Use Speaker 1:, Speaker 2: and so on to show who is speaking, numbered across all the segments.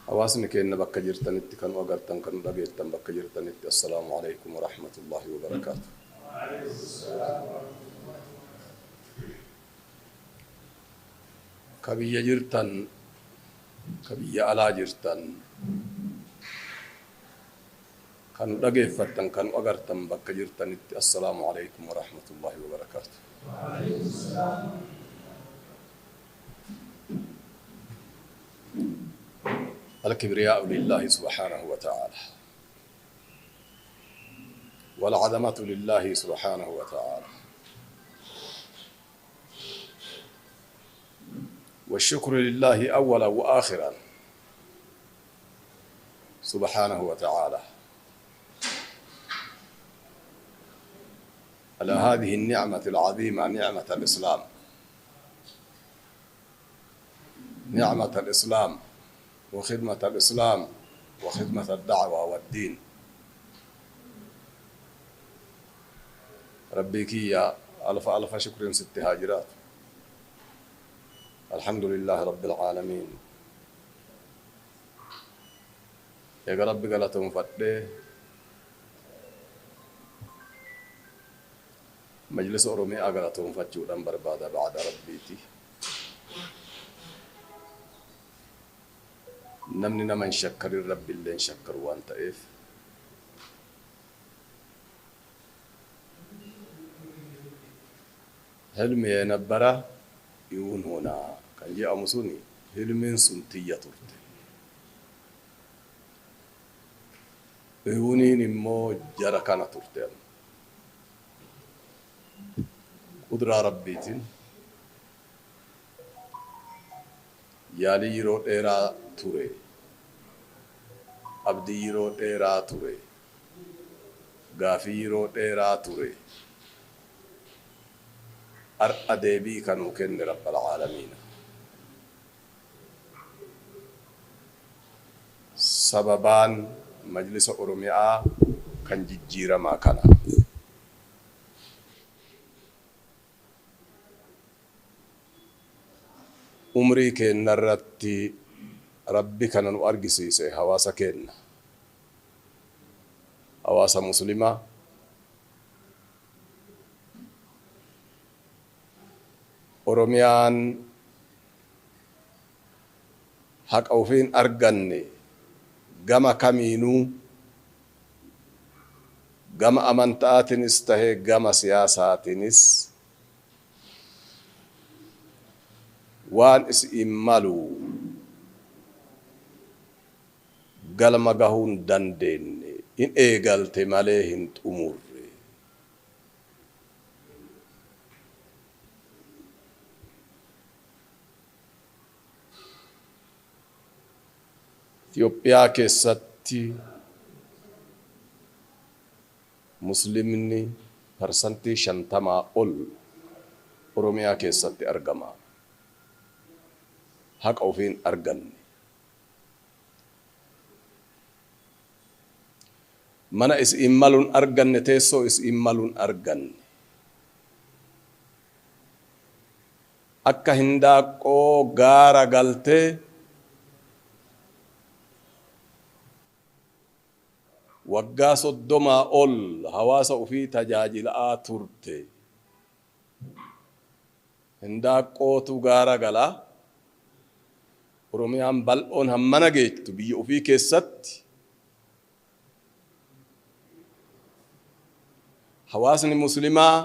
Speaker 1: Hawaasni keenya bakka jirtanitti kan agartan kan dhageettan bakka jirtanitti assalaamu alaikum wa rahmatullahi wa barakaatuh. Ka biyya jirtan, ka biyya alaa jirtan, kan dhageeffattan kan agartan bakka jirtanitti assalaamu alaikum wa rahmatullahi wa barakaatuh. الكبرياء لله سبحانه وتعالى والعظمة لله سبحانه وتعالى والشكر لله أولا وآخرا سبحانه وتعالى على هذه النعمة العظيمة، نعمة الإسلام، نعمة الإسلام وخدمة الإسلام وخدمة الدعوة والدين. ربك يا ألف ألف شكر ست هاجرات. الحمد لله رب العالمين. يا رب قالتهم فتح مجلس أوروميا قالتهم فتشودان بربادة بعد ربيتي. Namni nama hin shakkarin Rabbi illee hin shakkaru waan ta'eef ህልም የነበረ ይሁን ሆና kan jedhamu suni hilmiin sun tiyya turte. Ihuniin immoo jara kana turte. Qudraa Rabbiitiin yaalii yeroo dheeraa ture, abdii yeroo dheeraa ture, gaafii yeroo dheeraa ture, har'a deebii kanuu kenne Rabbal Aalamiin. Sababaan Majlisa Oromiyaa kan jijjiiramaa kana. Umrii keenya irratti Rabbi kana nu argisiise hawaasa keenya, hawaasa muslimaa Oromiyaan haqa ofiin arganne gama kamiinuu, gama amantaatiinis tahee gama siyaasaatiinis waan isiin malu galma gahuu hin dandeenye, hin eegalte malee hin xumurre. Itoophiyaa keessatti muslimni 50% ol Oromiyaa keessatti argama. Haqa ofiin arganne. Mana isiin maluun arganne, teessoo isiin maluun arganne. Akka hindaaqqoo gaara galtee waggaa 30 ol hawaasa ofii tajaajilaa turte. Hindaaqqootu gaara galaa. Oromiyaan bal'oon hammana geettu biyya ofii keessatti hawaasni muslimaa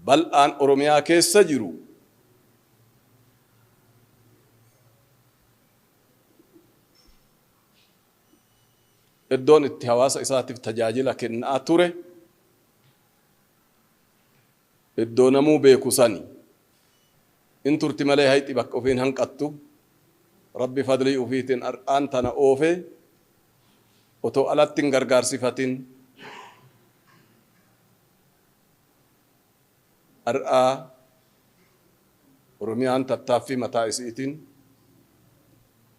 Speaker 1: bal'aan Oromiyaa keessa jiru iddoon itti hawaasa isaatiif tajaajila kennaa ture iddoo namuu beeku sani. In turti malee hayxi bakka ofiin hanqattu. Rabbi fadlii ofiitiin har'aan tana oofe otoo alatti hin gargaarsifatin har'aa Oromiyaan tattaaffii mataa isiitiin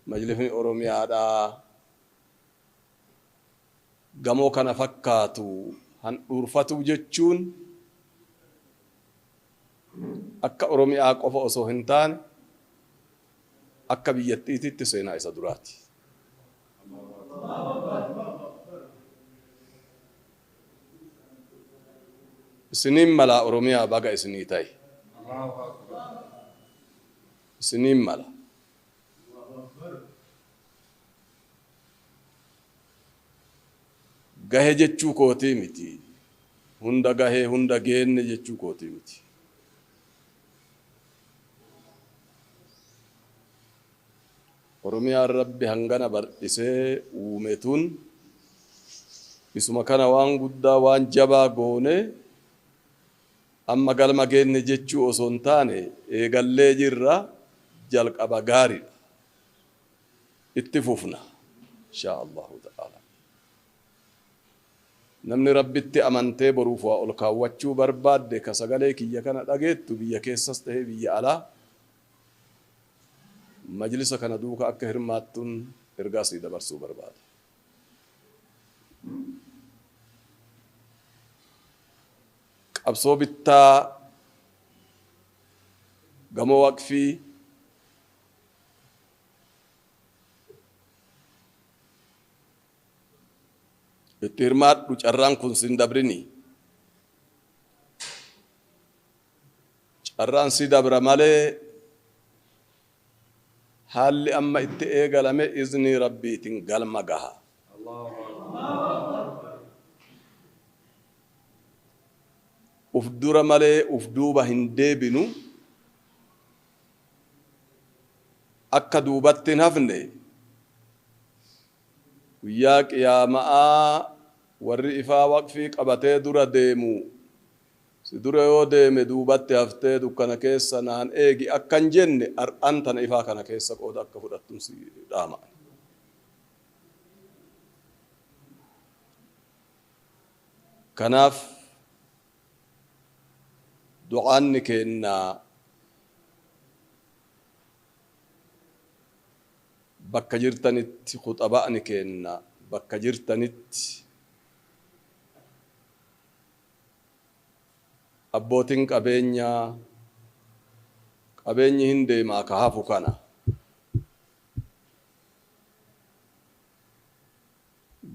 Speaker 1: majlisni Oromiyaadhaa gamoo kana fakkaatu handhuurfatu jechuun Akka Oromiyaa qofa osoo hin taane akka biyyattiititti seenaa isa duraati. Isiniin malaa Oromiyaa baga isinii ta'e. Isiniin mala. Gahe jechuu kootii miti. Hunda gahee hunda geenne jechuu kootii miti. Oromiyaan Rabbi hangana bal'isee uume tun isuma kana waan guddaa waan jabaa goone amma galma geenne jechuu osoo hin taane eegallee jirra, jalqaba gaariidha. Itti fufna inshaa Allahu ta'ala. Namni Rabbitti amantee boruuf waa ol kaawwachuu barbaadde ka sagalee kiyya kana dhageettu biyya keessas tahee biyya alaa majlisa kana duuka akka hirmaattun ergaa sii dabarsuu barbaada. Qabsoo bittaa gamoo waqfii itti hirmaadhu, carraan kun sin dabrini. Carraan si dabra malee haalli amma itti eegalame iznii Rabbiitiin galma gaha. Uf dura malee uf duuba hin deebinu. Akka duubatti hin hafne guyyaa qiyaama'aa warri ifaa waqfii qabatee dura deemu si dura yoo deeme duubatti haftee dukkana keessa naan eegi akka hin jenne ar'an tana ifaa kana keessa qooda akka fudhattun si dhaama. Kanaaf du'aanni keenna bakka jirtanitti, khuxaba'ni keenna bakka jirtanitti, abbootin qabeenyaa, qabeenyi hin deemaa ka hafu kana.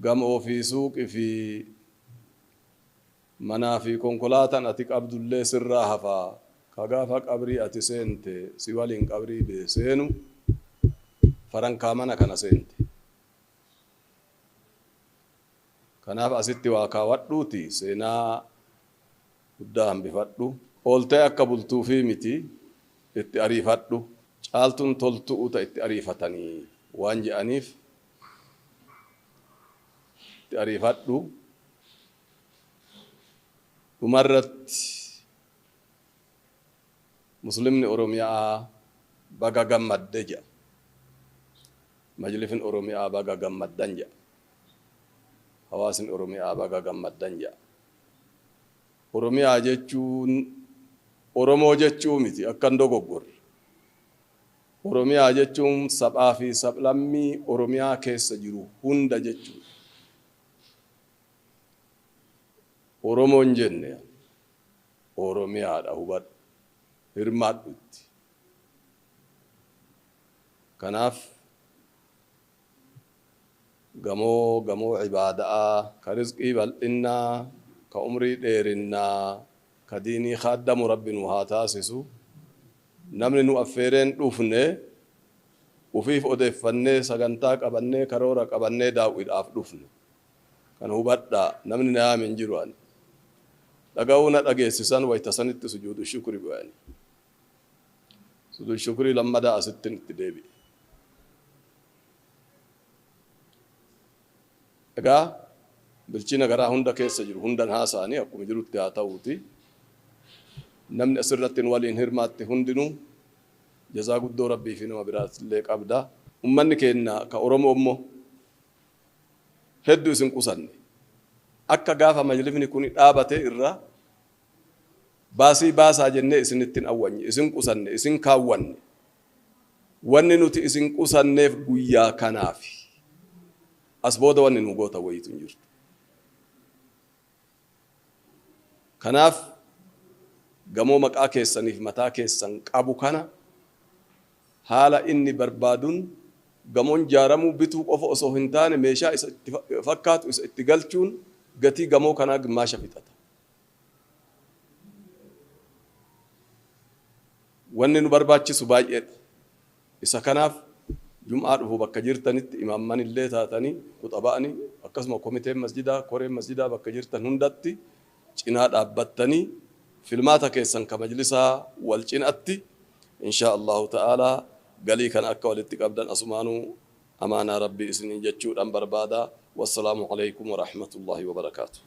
Speaker 1: Gamoo fi suuqi fi manaa fi konkolaatan ati qabdullee sirraa hafa, ka gaafa qabrii ati seente si waliin qabrii seenu farankaa mana kana seente. Kanaaf asitti waa kaawadhuuti seenaa guddaa hambifadhu. Ooltee akka bultuufii miti, itti ariifadhu. Caaltuun toltu'u ta itti ariifatanii waan je'aniif itti ariifadhu. Dhumarratti Muslimni Oromiya'aa baga gammadde je'a. Majlifni Oromiyaa baga gammaddan je'a. Hawaasni Oromiyaa baga gammaddan je'a. Oromiyaa jechuun Oromoo jechuu miti, akka hin dogoggorre. Oromiyaa jechuun sabaa fi sablammii Oromiyaa keessa jiru hunda jechuudha. Oromoo hin jenne, Oromiyaadha, hubadhu. Hirmaadhu itti. Kanaaf gamoo gamoo ibaada'aa, ka rizqii bal'innaa, ka umrii dheerinnaa, ka diinii khaaddamu Rabbi nu haa taasisu. Namni nu affeereen dhufne, ufiif odeeffannee, sagantaa qabannee, karoora qabannee daaw'idhaaf dhufne. Kana hubadhaa, namni na yaame hin jiru ani. Dhaga'uu na dhageessisan wayta sanitti sujuudu shukri bu'e ani. Sujuudu shukrii lammadaa asittin itti deebi'e. Egaa bilchina garaa hunda keessa jiru hundan haasa'anii akkuma jirutti haa ta'uuti. Namni asirratti nu waliin hirmaatte hundinuu jazaa guddoo Rabbii fi nama biraatillee qabda. Ummanni keenna ka Oromoo immoo heddu isin qusanne. Akka gaafa majlifni kuni dhaabate irraa baasii baasaa jennee isinitti hin awwanye, isin qusanne, isin kaawwanne. Wanni nuti isin qusanneef guyyaa kanaafi. As booda wanni nu gootan wayiitu hin jirtu. Kanaaf Gamoo maqaa keessaniif mataa keessan qabu kana haala inni barbaaduun gamoon jaaramuu bituu qofa osoo hin taane meeshaa isa itti fakkaatu isa itti galchuun gatii gamoo kanaa gimmaasha fixata. Wanni nu barbaachisu baay'eedha. Isa kanaaf Jum'aa dhufu bakka jirtanitti imaamman illee taatanii khuxabaani, akkasuma komiteen masjidaa, koreen masjidaa bakka jirtan hundatti cinaa dhaabbattanii filmaata keessan ka majlisaa wal cinatti inshaa Allahu ta'aalaa galii kana akka walitti qabdan asumaanuu amaanaa Rabbii isiniin jechuudhaan barbaada. Wassalaamu aleykum warahmatullaahi wabarakaatuh.